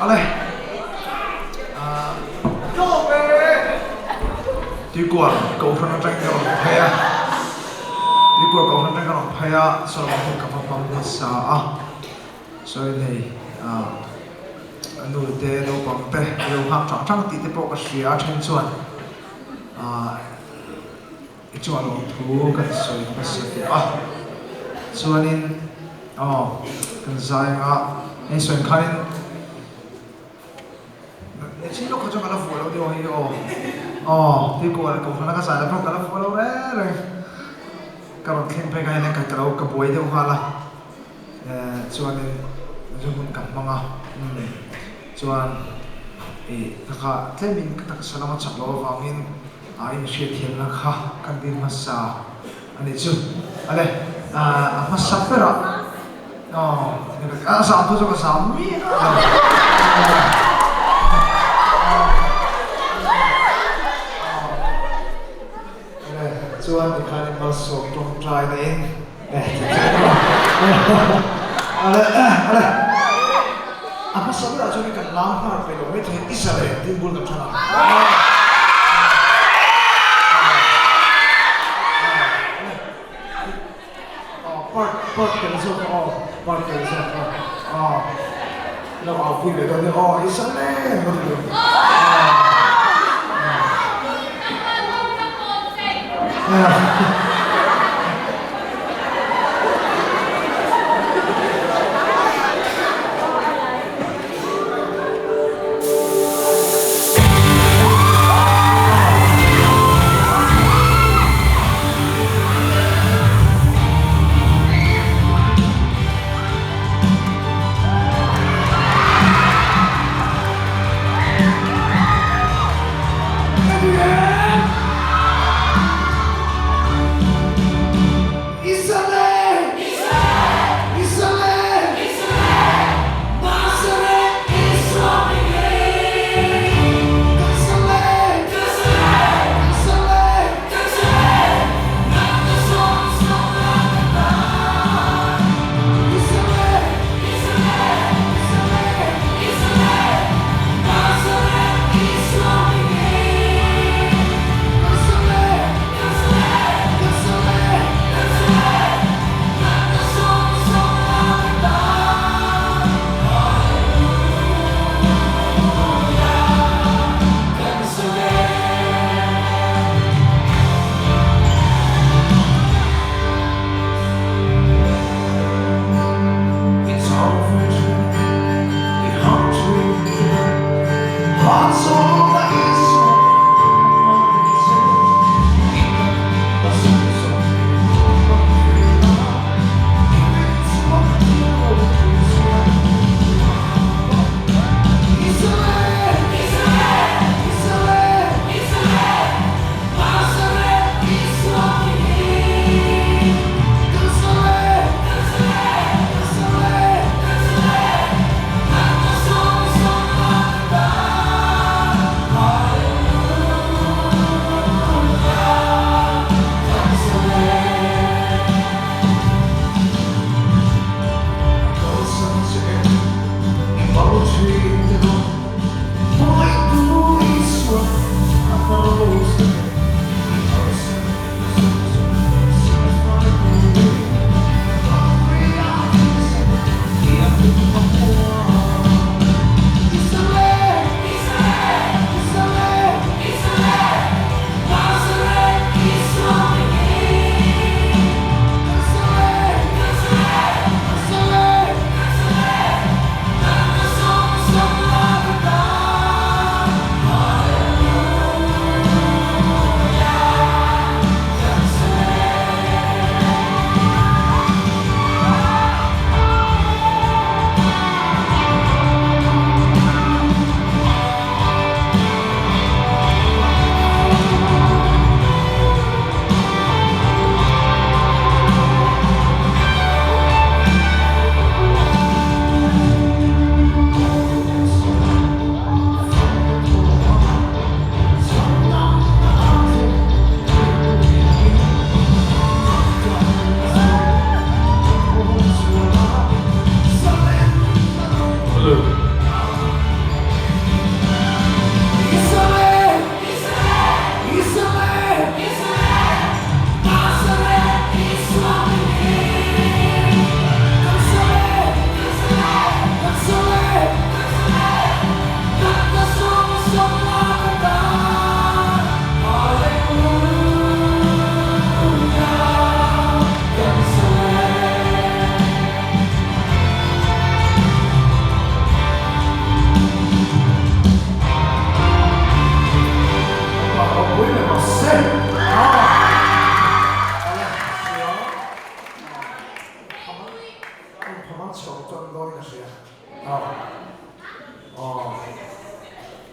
Ale. Tuikual Kohhran atangin ka rawn phei a, Tuikual Kohhran atangin ka rawn phei a, saw lamah hian ka va hmang hmasa a, sawi nei a nu te naupang te a lo nghak chang chang tih te pawh ka hria a, then chuan i chungah lawmthu kan sawi hmasa tawh a, chuanin aw kan zai anga hei sawi khanin. Nichin lawk kha chuan ka la fuh lo deuh a hei aw. Aw tikual kohhran a ka zai la pawh ka la fuh lo reng reng. Ka rawn thleng phei kha hian ka ka lo ka buai deuh nghal a. Eh chuanin zu hun ka hmang a. Umm chuan ih ka kha tlemin ka taksa lama chak loh avangin a inhriatthiamna kha kan dil hmasa a nih chu. Ale a hmasa berah. A zam pawh chu ka zam miah lo. Chuan tikhan in malsawm tawngtai na in Ale ale a hmasa berah chuan kan lam hnar pe lo maithei Israel tin bul kan than a. Aw part part tel zawk a aw part tel zawk a aw lo au pui ve dawn nia aw i sa lem ka ti lo aw.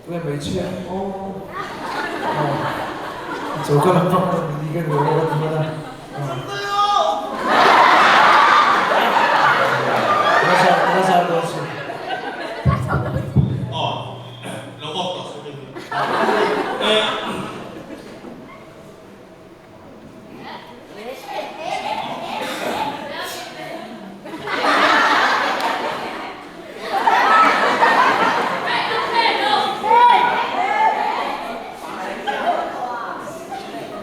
Tunge hmeichhia aw aw choka lam pang a ni ka ni lo ka ti hman a. Ka zar dawn chu. Aw lo off tawh suh hei hi.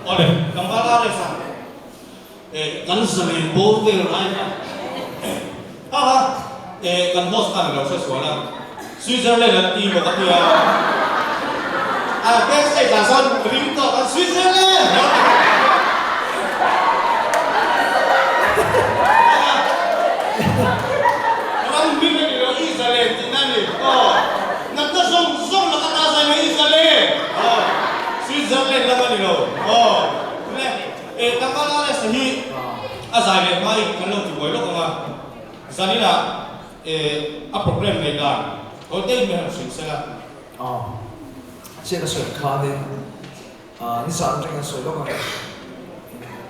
Awle, tlangval RS a kan zalen bawr vel lai kha ha ha kan host khan a lo hre sual a, Switzerland an ti maw ka tia a backstage ah sawn ring tawk an Switzerland ram hming a ni lo i zalen tihna a ni aw natna zawng zawng laka ta zai mai i zalen aw Switzerland lam a ni lo aw le e tlangval RS hi a zai leh hmain kan lo ti buai lawk ang a zaninah Eh, a program nei dan tawi te in han hrilh sela. Aw, chiah ka sawi khanin nizan atangin an sawi lawk a,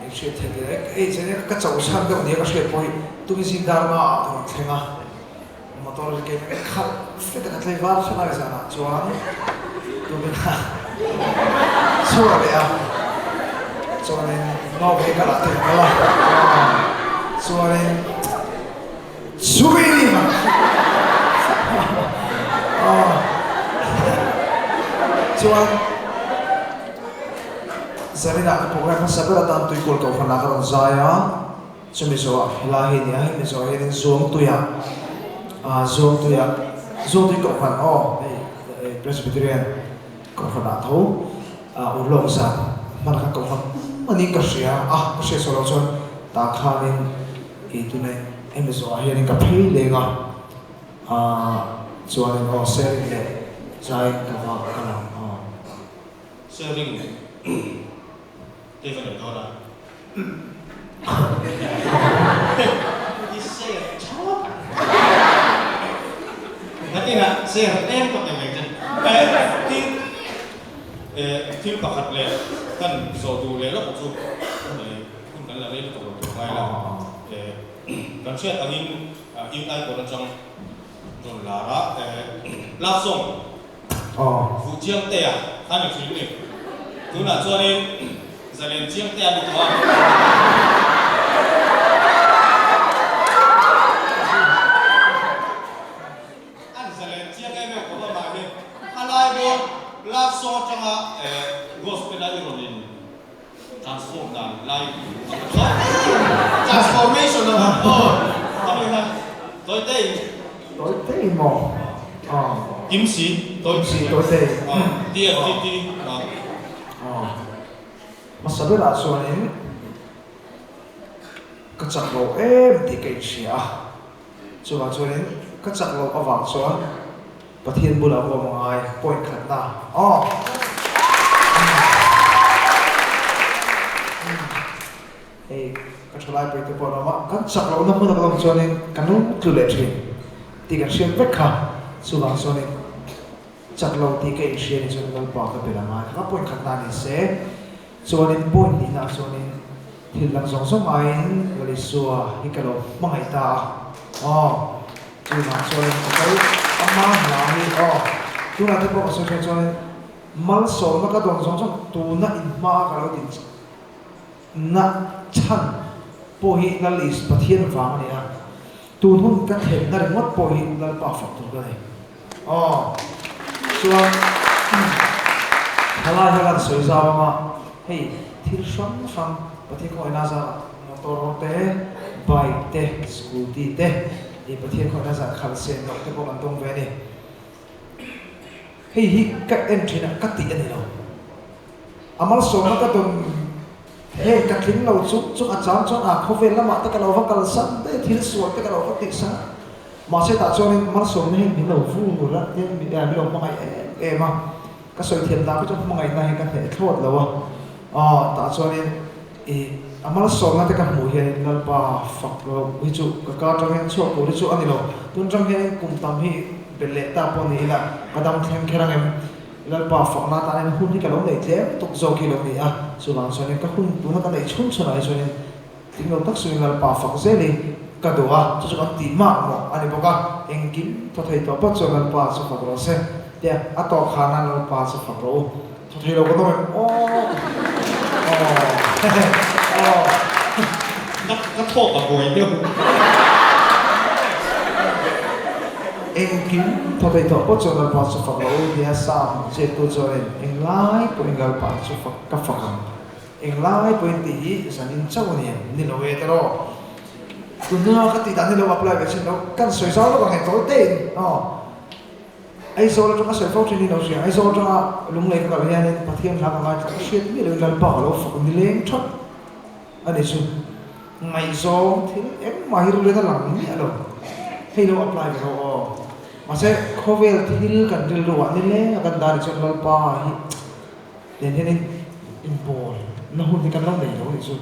in hriat theih ve reng. Hei cheng ka cho chhan deuh nia ka hriat pawh hi tumi zing dar nga ah ka rawn thleng a, motor hi keimah in khalh fet a ka tlei var thleng a nizanah chuan tumin a chhuak leh a, chuanin no ve ka lah te ka kal a, chuanin. Chumi chuan Zaninah ka program hmasa ber atan Tuikawl Kohhranah ka rawn zai a, chumi zawhah helai hi a ni a, hemi zawhah hianin Zuangtuiah Zuangtuiah Zuangtui Kohhran aw hei Presbyterian Kohhranah tho Urlawk zan hman khan Kohhran hmanin ka hria a, ka hriat sual loh chuan tah khanin I tune hemi zawhah hianin ka phei leng a, aah chuanin aw sharing leh zai ka va ka lang aw. Sharing te va nei dawn a. I share tha Nakinah share tlem ka pe mai che. Tin, thil pakhat leh kan zawh duh leh lawk chu. Hun kan la rei lutuk lo tur ngai la. Kan hriat angin Youth Icon atang rawn lar a, love song Fuh Chiangtea kha ni thin ni. Tunah chuanin Zalen Chiangtea ni tawh a. An zalen chiang em em khawp a mah hi a lai bawr love song atanga gospel a i rawn in Transform dan lai Transformation a aw a ni kha tawi te in. Tawi te in maw aw. Kim si tawi si tawi te in. Aw TFTT aw. Aw hmasa berah chuanin ka chak lo em tih ka inhria a, chuvang chuanin ka chak loh avang chuan Pathian bulah ka awm angai point khatna aw. Hei ka thalai pui te pawh an awm a, kan chak lohna hmun a kan awm chuanin kan lo tlu leh thin tih kan hriat vek kha, chuvang chuanin chak lo tih ka inhria ni chuan Lalpa ka bel angai kha point khatna ni se, chuanin point hnihna chuanin thil dang zawng zawng aiin Lalisua hi ka lo hmangaih ta a aw. Chuvang chuanin ka kal a hma hla hi aw. Tunah te pawh ka sawi hriat chuanin malsawmna ka dawn zawng zawng tuna inhma a ka lo din na chhan pawh hi Lal Is Pathian vang a ni a, tun hun ka thlenna ringawt pawh hi Lalpa fak tur ka nei aw. Chuan thalai hian an sawi zau ang a, hei thil hrang hrang Pathian khawngaihna zarah motor te, bike te, scooty te, I Pathian khawngaihna zah khalh sen loh te pawh kan tawng ve a ni. Hei hi ka en thin a, ka tih a ni lo. A malsawmna ka dawn heng ka tling lo chu chu a chang chuan a khawvel lamah te ka lo va kalsan daih a, thil sual te ka lo va tihsan a. Mahse tah chuanin malsawmna hian min lo vur a, tin min lo hmangaih em em a. Ka sawi thiam dan kha chuan hmangaihna hi ka hneh thlawt lo a. Aw tah chuanin I a malsawmna te ka hmuh hianin Lalpa fak lo hi chu ka ka atang hian chhuak tur hi chu a ni lo. Tun atang hianin kum tam hi belh leh ta pawh ni ila ka dam thleng kher ang em? Lalpa fakna atan hian hun hi ka lo neih tlem lutuk zawk hi lo ni a, chuvang chuanin ka hun tuna ka neih chhun chhunah hi chuanin tling lo tak sumin Lalpa fak zel hi ka duh a, chu chu kan tih mak mawh a ni bawk a, engkim thaw thei tawh pawh chuan Lalpa chu fak rawh se tia a tawp khan a Lalpa chu fak rawh u, thaw thei lo ka dawm em aw aw aw. Ka thawk a buai deuh. Engkim thaw thei tawh pawh chuan Lalpa chu fak rawh u tia Sam ziaktu chuanin englai pawhin Lalpa chu fak ka fak ang. Englai pawhin tih hi zanin chauh a ni em? Ni lo e tawh. Tunhma ka tih dan hi lo apply ve chin lo. Kan sawi zau lawk ang e tawi tein aw. Aizawl atanga sawi fo thin hi lo hria. Aizawl atanga lunglei ka kal hianin Pathian hla ka ngaithla ka hriat miah loin Lalpa ka lo fak nileng that a ni chu. Ngaihzawng thil engmah hi rilru hian a lang miah lo. Hei lo apply ve rawh aw. Mahse khawvel thil kan rilruah nileng a kan dah ni chuan Lalpa hi Nen hianin inbawl na hun hi kan lo nei lo a nih chu.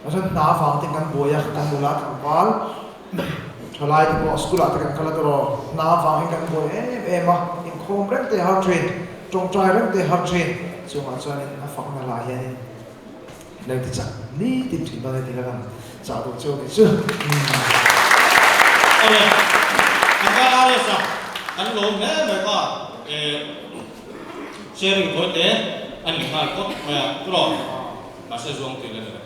Chuan hna avang te kan buai a, kan nula tlangval thalai te pawh school ah te kan kal a tawh, hna avangin kan buai em em a, inkhawm reng te har thin, tawngtai reng te har thin, chungah chuanin a fakna lah hianin lo ti chak ni tin thin dawn e tih kha kan chah duh chu a nih chu. Awle, kan kal RS a, kan lawm hle mai kha. Sharing tawi te a ni nghal phawt mai a, turaw? Mahse zuang tui la ni lo.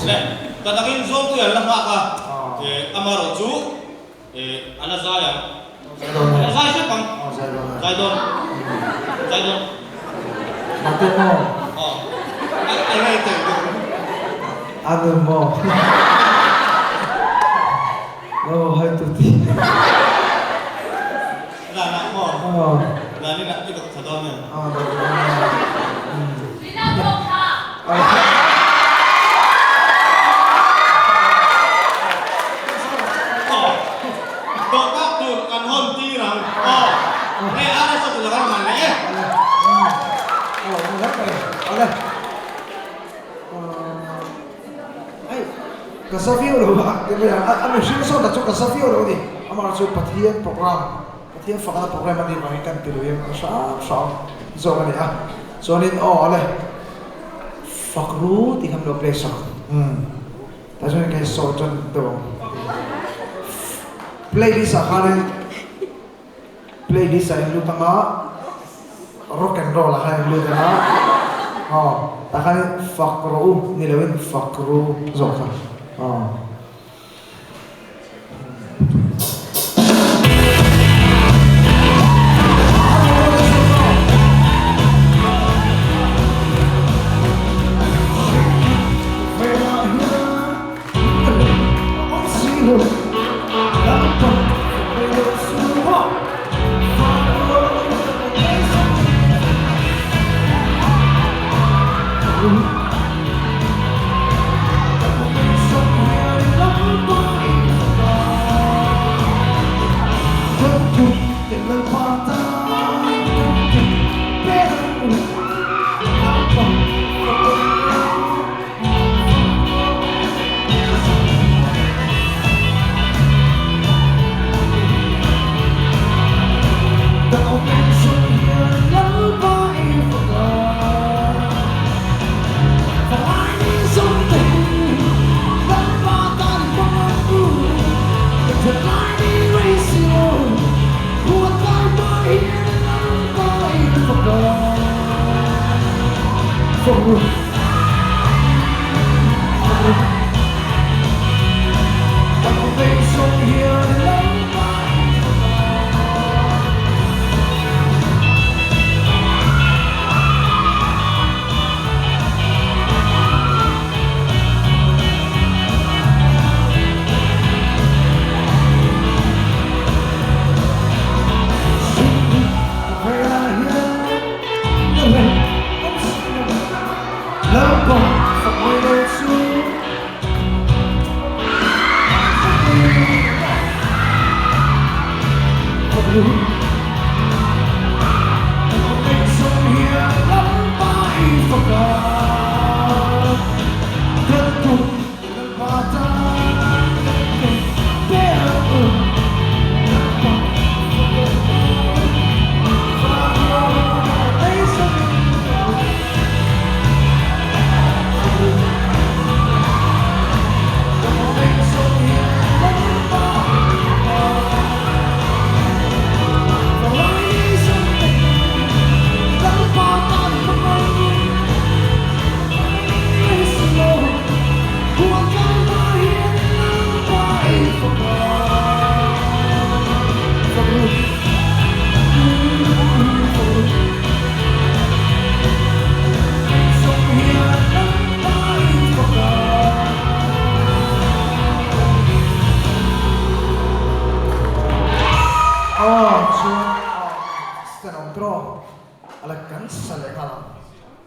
Le, ka dangin zuang tui an la nghak a, amaherawh chu a la zai ang. A la zai hrep ang. Zai dawn. Zai dawn. Mate maw? Aw. A rei teh bawk. A nu maw? Lo hai tu ti. Zanah maw? Zaninah i dawk tha dawn em? Aw dawk dawn e. Tuina dawk tha. Aw dawh tak tur kan hawn tir ang. Aw hei RSA tu lakah man leh e. Aw ni hlek mai. Awle. Hei ka sa viau lo a, a mihring sawn tak chu ka sa viau lo a ni. Amah chu Pathian program, Pathian fakna program a nih vangin kan ti lui ang hram hram zawk a ni a. Chuanin aw ale fak ru tih kha min lo play sak. Umm tah chuan ka insawi tan deuh ang. Playlist ah khanin Playlist ah in lut anga rock and roll ah khan in lut anga aw tah khan fak rawh u ni lo in fak ru zawk kha aw. ten a awm tawh a la kan sa leh nghal ang.